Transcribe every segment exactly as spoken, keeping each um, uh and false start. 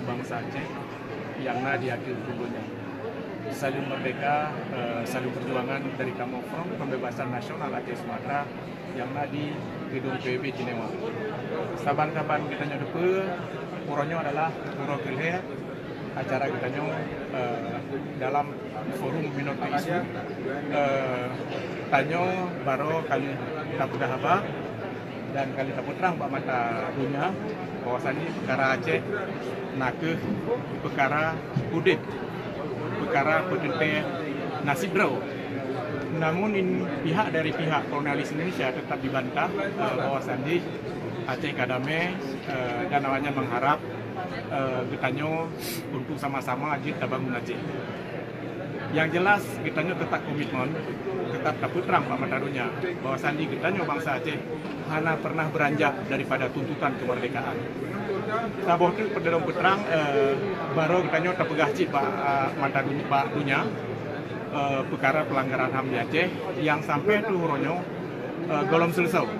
Bansa Aceh nyang na di ateueh buku nyan. Salam merdeka, eh, salam perjuangan dari kamoe Front Pembebasan Nasional Aceh Sumatra nyang na di Gedong P B B Jenewa. Saban-saban geutanyoe teupeue, uroe nyoe adalah uroe keu lhèe acara geutanyoe, eh, dalam Forum Minority Issue, eh, tanyoe barô ka lheueh tapeugah haba dan ka lheueh tapeutrang bak mata donya bahwasanya peukara Aceh nakeuh peukara udeb, peukara peuteuntèe nasib droe. Namun, in, pihak dari pihak kolonialis Indonesia tetap dibantah, eh, bahwasanya Aceh ka damé, eh, dan awaknyan mengharap, eh, geutanyoe untuk sama-sama jeuet tabangun Aceh. Nyang jelas, geutanyoe teutap komitmen, teutap tapeutrang bak mata donya bahwasanya geutanyoe bansa Aceh hana pernah beuranjak daripada tuntutan keumeurdekaan. Saboh teuk peudalom peutrang, eh, barô geutanyoe tapeugah cit bak, eh, mata duny-, bak donya, eh, peukara peulanggaran ham di Aceh nyang sampai teuh uroe nyoe, eh, gohlom seuleusoe.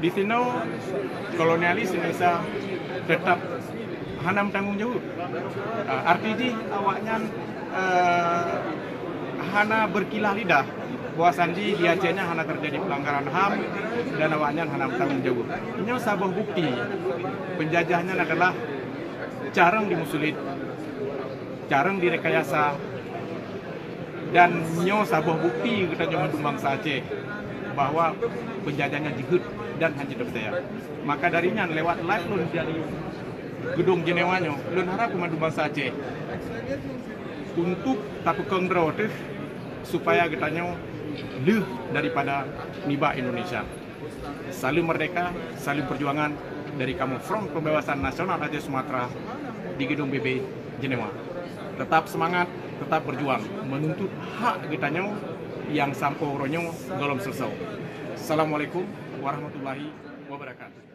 Disinoe kolonialis Indonesia teutap hana meutanggong jaweueb. Eh, arti jih awaknyan, eh, hana beukilah lidah bahwasanya di Aceh nyan hana teujadi peulanggaran ham dan awaknyan hana meutanggong jaweueb. Nyoe saboh bukti peunjajah nyan adalah carông dimeusulet, carông direkayasa, dan nyoe saboh bukti geutanyoe mandum bansa Aceh bahwa peunjajah nyan jeuhet dan hana jeuet peucaya. Maka dari nyan, lewat live lôn dari Gedong Jenewa nyoe, lôn harap keu mandum bansa Aceh untuk tapeukong droe teuh supaya geutanyoe lheueh daripada nibak Indonesia. Salam merdeka, salam perjuangan dari kamoe Front Pembebasan Nasional Aceh Sumatra di Gedong B B Jenewa. Tetap semangat, tetap berjuang menuntut hak geutanyoe nyang sampoe uroe nyoe gohlom seuleusoe. Assalamualaikum warahmatullahi wabarakatuh.